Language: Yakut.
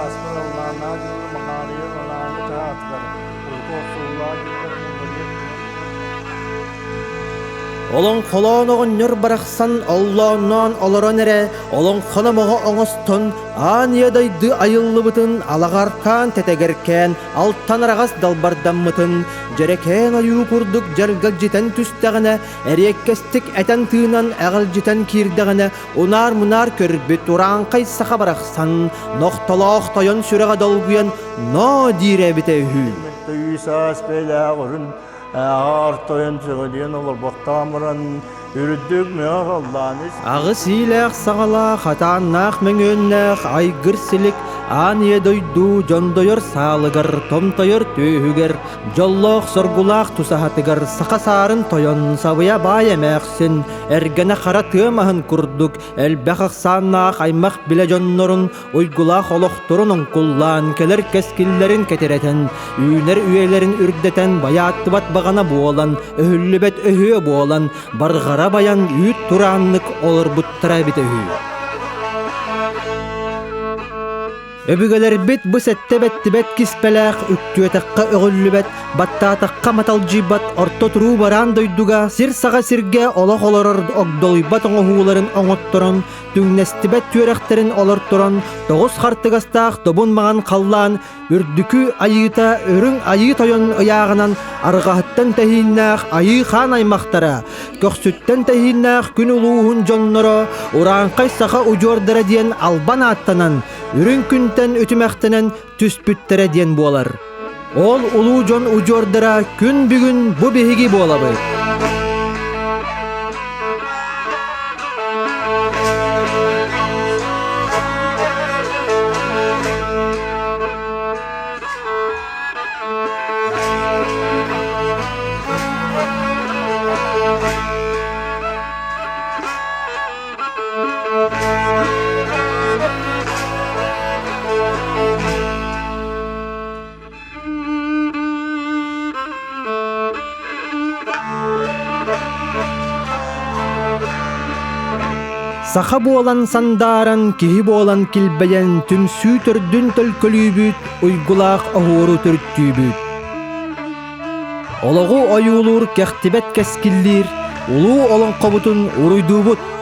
Ааспар аллааннаах дьылы Махаарыйа Лалааҥҥа таһаатылар, урукку охсуулаах дьыллар муҥуруйар Олоҥхолоон оҕонньор барахсан оллоонноон олорон эрэ олоҥхономоҕо оҥостон аан ийэ дойду айыллыбытын алаҕаркаан тэтэгэркээн алтан араҕас далбардаммытын дьэрэкээн ойуу курдук дьаргалдьытан түстэҕинэ эриэккэстик этэн-тыынан эҕэлдьитэн киирдэҕинэ унаар-мунаар көрбүт урааҥхай саха барахсан нохтолоох тойон сүрэҕэ долгуйан ноо диирэ эбитэ үһү. Төйүү саас бэйэлээх үрүн аар тойон сөҕүдүйэн олорбохтоон баран үрдүк мөҕө халлааны Аҕыс иилээх саҕалаах, атааннаах мөҥүөннээх айгыр силик аан ийэ дойду дьондойор саалыгар, томтойор түөһүгэр, дьоллоох-соргулаах тусаһатыгар саха саарын тойон сабыйа баай эмээхсин, эргэнэ хара тыа маһын курдук элбэх ахсааннаах аймах билэ дьоннорун уйгулаах олохторун оҥкуллаан, кэлэр кэскиллэрин кэтирэтэн, үүнэр үйэлэрин үрдэтэн байааттыбат баҕана буолан, өһүллүбэт өһүө буолан, барҕара байан үүт турааннык олорбуттара эбитэ үһү. Өбүгэлэрбит бу сэттэ бэттибэт киспэлээх, үктүөтэххэ өҕүллүбэт, баттаатахха маталдьыйбат орто туруу бараан дойдуга сир саҕа сиргэ олох олорор огдолуйбат оҥоһууларын оҥотторон, түҥнэстибэт түөрэхтэрин олорторон, тоҕус хартыгастаах добун маҥан халлаан үрдүкү айыыта үрүҥ айыы тойон ыйааҕынан арҕаһыттан тэһииннээх айыы хаан аймахтара, көхсүттэн тэһииннээх күн улууһун дьонноро, урааҥхай саха удьуордара диэн албан ааттанан, үрүҥ күнтэн үтүмэхтэнэн түспүттэрэ диэн буолар. Ол улуу дьон удьуордара күн бүгүн бу биһиги буолабыт. Саха буолан сандааран, киһи буолан килбэйэн, түмсүү төрдүн төлкөлүүбүт, уйгулаах оһуору төрүттүүбүт. Олоҕу ойуулуур кэхтибэт кэскиллиир улуу олоҥхобутун уруйдуубут!